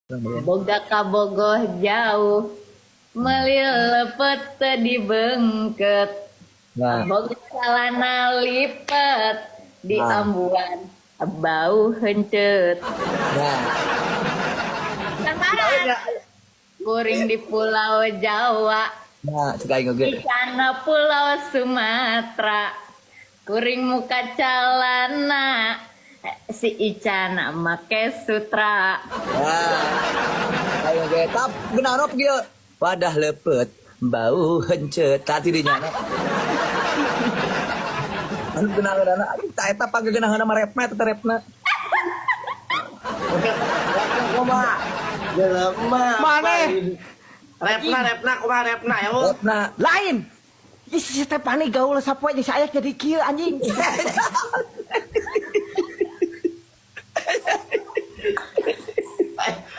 Boga kabogoh jauh, meuli lepet teu dibengket. Nah, Boga calana lipet, di Nah. ambuan bau heunceut. Nah. Kan marah. Kuring di Pulau Jawa, Nah, cek aing oge. Di sana Pulau Sumatera. Kuring muka calana, si Icana make sutra. Nah. Aing oge tap geunah kieu. Wadah lepet bau heunceut tah ti dinya. Anu geunah-geunahna aing tah eta pageunah-geunahna mah repna eta teh repna. Kumaha? Jelema. Maneh. Repna, repna, kumaha repna ya, Bu? Repna. Lain. Ih, si Stefani gaul sapoe jeung si Ayak jadi kieu anjing.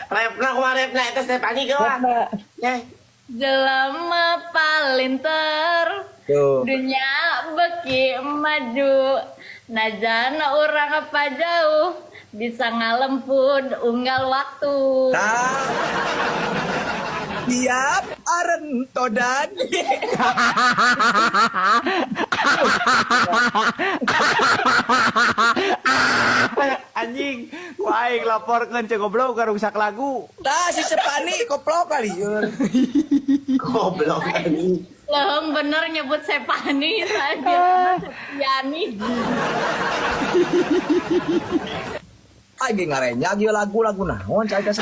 Repna kumaha repna eta Stefani kumaha? Repna. Eh, Jelema palinter, Tuh. Dunia beki maju. Najan urang apa jauh, bisa ngalempun unggal waktu. Tah. Tiap aren todan. Anjing, ku aing laporkeun cek goblok ka rusak lagu. Tah si Stefani koplok kali. Goblok anjing. Leheng bener nyebut Sepani saya kira Septiani. Aing ngarenyag ieu lagu-lagu naon cai teh.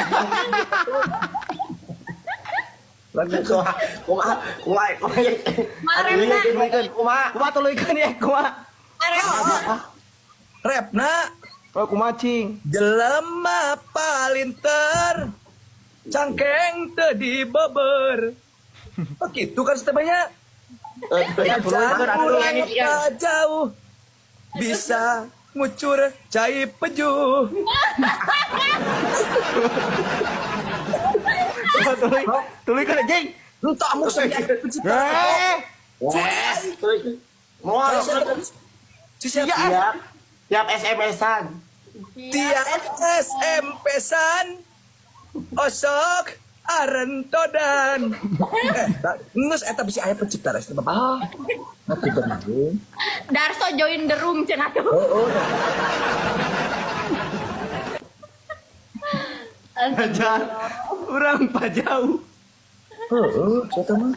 Lagu Kumaha, kumaha, kumaha, kumaha. Marepna. Kumaha? Kumaha tuluykeun ya kumaha? Repna Oh, kumaha cing? Jelema palinter cangkeng teu dibeber. Oh gitu kan setebanya. Tuluykeun atuh. Urang apa jauh bisa ngucur cai pejuh. Tuluy, tuluykeun anjing. Entah mu saya pencipta. Eh, Moal. Si siapa? Siap. Siap SMS-an. Tiap SMP-san osok arentodan. Nges eta bisi aya pencipta rest ah. Nanti bener. Darso join the room cenah tuh. Oh, oh. Ajar. Urang pajauh. Heeh, saya mah.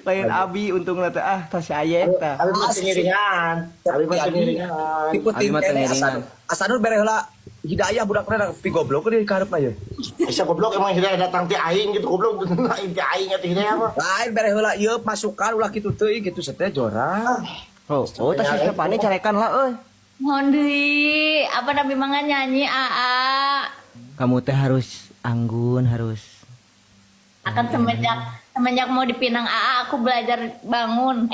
Lain abi untungna teh ah tas si Aye tah. Abi mah pengiringan. Abi mah pengiringan. Tipe Abi tim mah kene tengiringan. asan. Asanur bere heula hidayah budak na pi goblok di kaharepna ye. Bisa goblok emang hidayah datang ti aing gitu goblok aing ti aing atuh hidayah mah. Lain bere heula ieu masukan ulah kitu teuing kitu sateh jorang. Oh, oh tas si Stefani carekan lah euy. Mohon deui, apa nabi mangan nyanyi aa. Kamu teh harus anggun, harus Akan semenjak mau dipinang AA aku belajar bangun,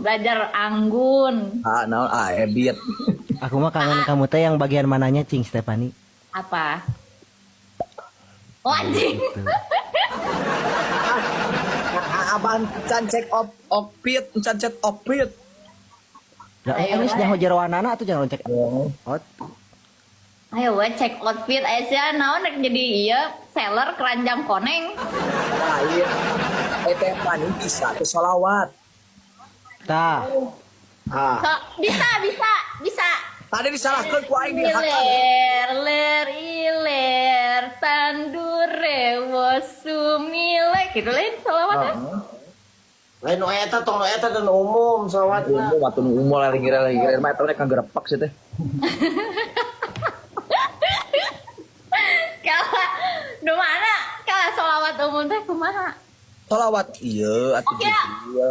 belajar anggun. Ah, naon ah edit. Aku mah kangen kamu teh yang bagian mananya cing Stefani. Apa? Oh, anjing. Gitu. Nah, abang can cek op opit, can cek opit. Lah, Ayo, geus nyaho jeroanana atuh jangan cek. Oh. Out. Ayo we cek outfit aya naon rek jadi ieu seller keranjang koneng. Lain. Teh Pani bisa ke sholawat. Tah. Ah. So, bisa bisa bisa. Tadi disalahkan ku aing di hakan. Iler ler iler tandure wosumile gitu lain sholawatnya. Lain nu eta tong nu eta dan umum sholawatna. Umum atuh nu umum lagi ngira mah eta rek nggerepak sih teh. Kala nu mana? Kala sholawat umum teh kumaha? Sholawat ieu atuh Ya.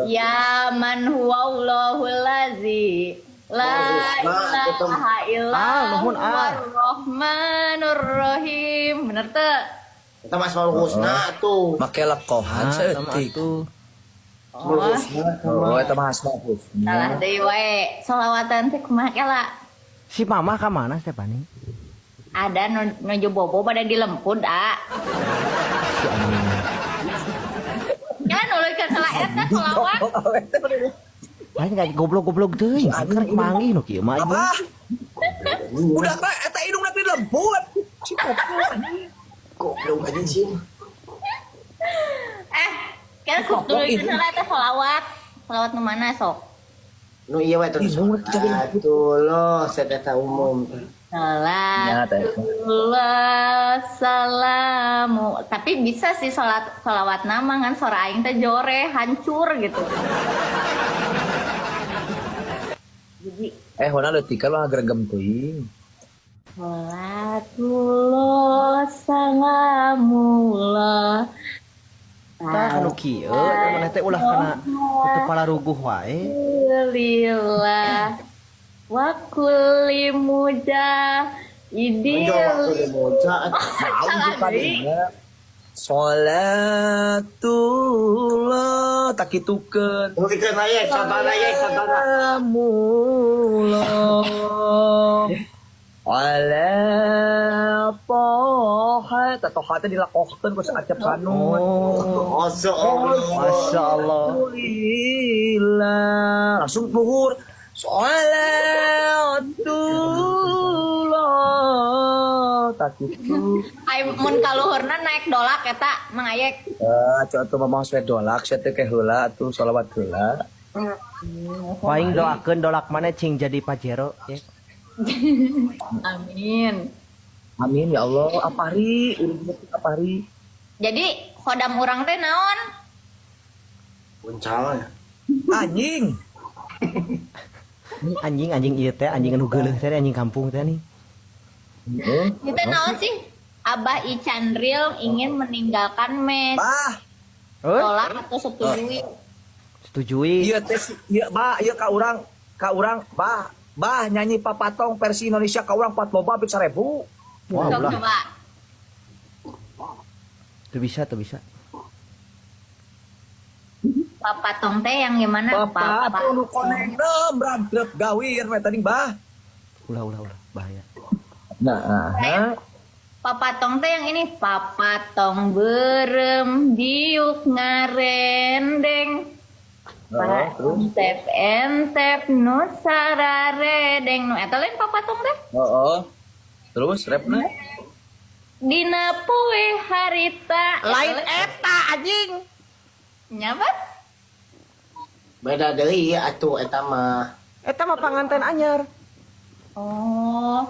Ya man huwallahu lazi la ilaha illa Ah, nuhun, ah. huwar rahmanur rahim. Bener teu? Eta mah Asmaul Husna tuh. Make lekohan Ah, sama saeutik. atuh. Asmaul Husna. Oh, eta mah Asmaul Husna. Salah deui wae. Sholawatan teh kumaha kela? Si mama ka mana Stefani? Ada nuju bobo pada dilemput, ah. Si anjing. Kan nuluykeun heula eta sholawat. Lain kayak goblok-goblok teuing, Anjing, keur manggih nu kieu mah. Apa? Udah teh eta indungna teh dilemput. Goblok anjing sih. Eh, kan kudu itu salah teh sholawat. Sholawat nu mana sok? Nu iya we terus. Ih, nu tapi- Atuh sedeta umum. Ya, teh. Salatullah salamu. Tapi bisa sih sholat sholawat nama kan suara aing teh jore hancur gitu. Jadi Eh, hona leutik lah gregem teuing. Salatullah salamullah. Tah kanu kieu maneh teh ulah kana kutu palaruguh wae. Alhamdulillah. Wa kulli mujahidin. Anjing waktu di moja. Naon Salah deui. Salatullah tak kitukeun. Nulikeun aya contohna ye contohna. Salamullah ala toha ta toha teh dilakohkeun ku Acep Sanun. Oh, Masya Allah. Masya Allah. Alhamdulillah. Langsung luhur. Salatullah tak kitu. Ai mun kaluhurna naik dolak eta Mang Ayek. Eh, contoh mama we dolak sia teh ke heula atuh sholawat heula. Paing doakeun dolak mana cing jadi Pajero ya. Amin. Amin ya Allah, apari urang teh apari. Jadi khodam urang teh naon? Uncal ya. Anjing. Anjing anjing ieu teh anjing anu geuleuh teh anjing kampung teh nih. Heeh. Itu naon sih? Abah Ichandril ingin meninggalkan mes. Bah, Euy, Tolak atau setujui? setujui. ieu teh ieu bah, ieu ka urang, bah, bah nyanyi papatong versi Indonesia ka urang 4 loba pit 1000. Wah, Sok ulah. coba. Teu bisa, teu bisa. Papatong teh yang gimana? Papatong nu koneng brandrep gawir we tadi bah. Ulah ulah ulah bahaya. Nah, aha. Papatong teh yang ini papatong berem diuk ngarendeng. Heeh, terus Entep entep nu sararedeng nu eta lain papatong teh. heeh. Terus rapna? Dina poe harita Lain eta anjing. Nyabat? Beda deui atuh eta mah. Eta mah panganten anyar. Oh.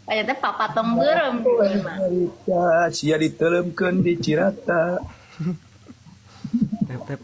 Aya teh papatong beureum. Harita sia diteleumkeun di Cirata. Rep rep.